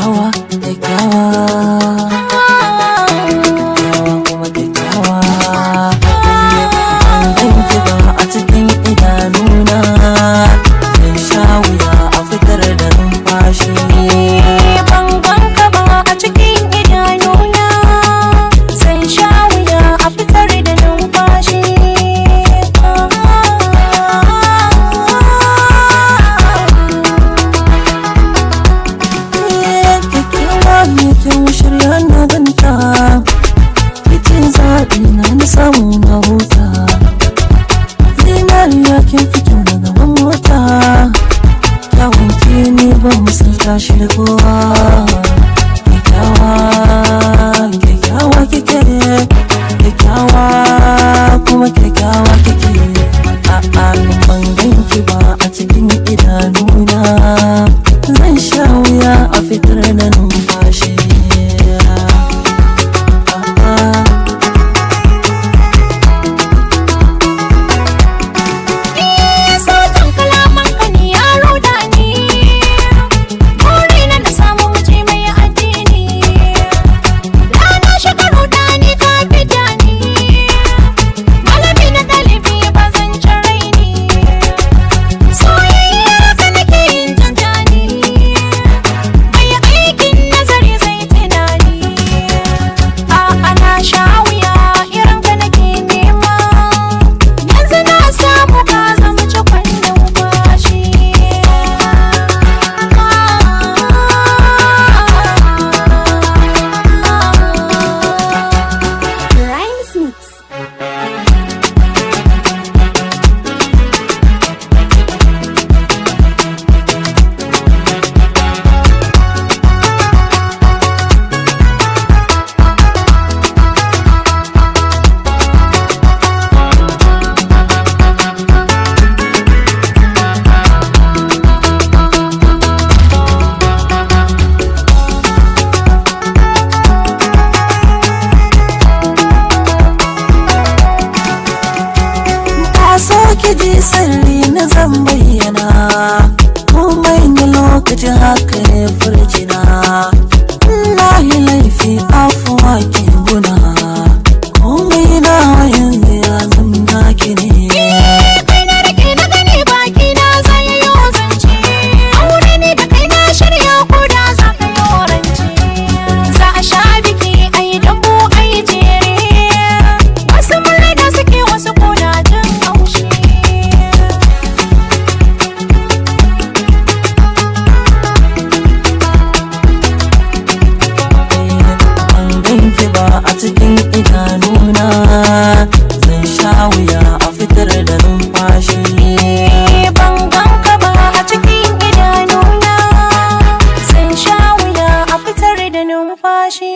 Kyakkyawa, kyakkyawa, kyakkyawa kuma kyakkyawa. Ban ganki ba a cikin idanuna, zan sha wuya a fitar da numfashi. Ban ganka ba a cikin idanuna, zan sha wuya a fitar da numfashi. Kyakkyawa mai kyau, shirya na ganta, kice zaɓi na, na samu na huta. Zinariya, kin fi kyau na gaban mota. Kyawun ki ne ban misalta shi da kowa. Kyakkyawa, kyakkyawa kike, kyakkyawa kuma kyakkyawa kike. A'a, ban ganki ba a cikin idanuna, zan sha wuya a fitar da numfashi. A'a. Sautin kalamanka ne ya ruda ni. Burina na samu miji mai addini. Rana shiga rudani ka fita ni. Malami na ɗalibi ba zan ci raini. Soyayya ka nake yin janjani. Mai aikin nazari zai tunani. A'a, na sha wuya, irin ka nake nema. Yanzu na samu, ka zama cikon numfashi. Rhymes Mix. Ta so ki ji sirri na, zan bayyana komai na lokacin, haka ne furcina. Na yi laifi, afuwa ki guna. Komai na yanzu ya zama ki ne. Kai na rike na gani, baki na zai yi zance. Aure ne da kai na shirya, ko da za ka yi rance. Za a sha biki, a yi dambu, a yi jere. Wasu murna suke, wasu kuna jin haushi. Ban ganki ba a cikin idanuna, zan sha wuya a fitar da numfashi. Ban ganka ba a cikin idanuna, zan sha wuya a fitar da numfashi.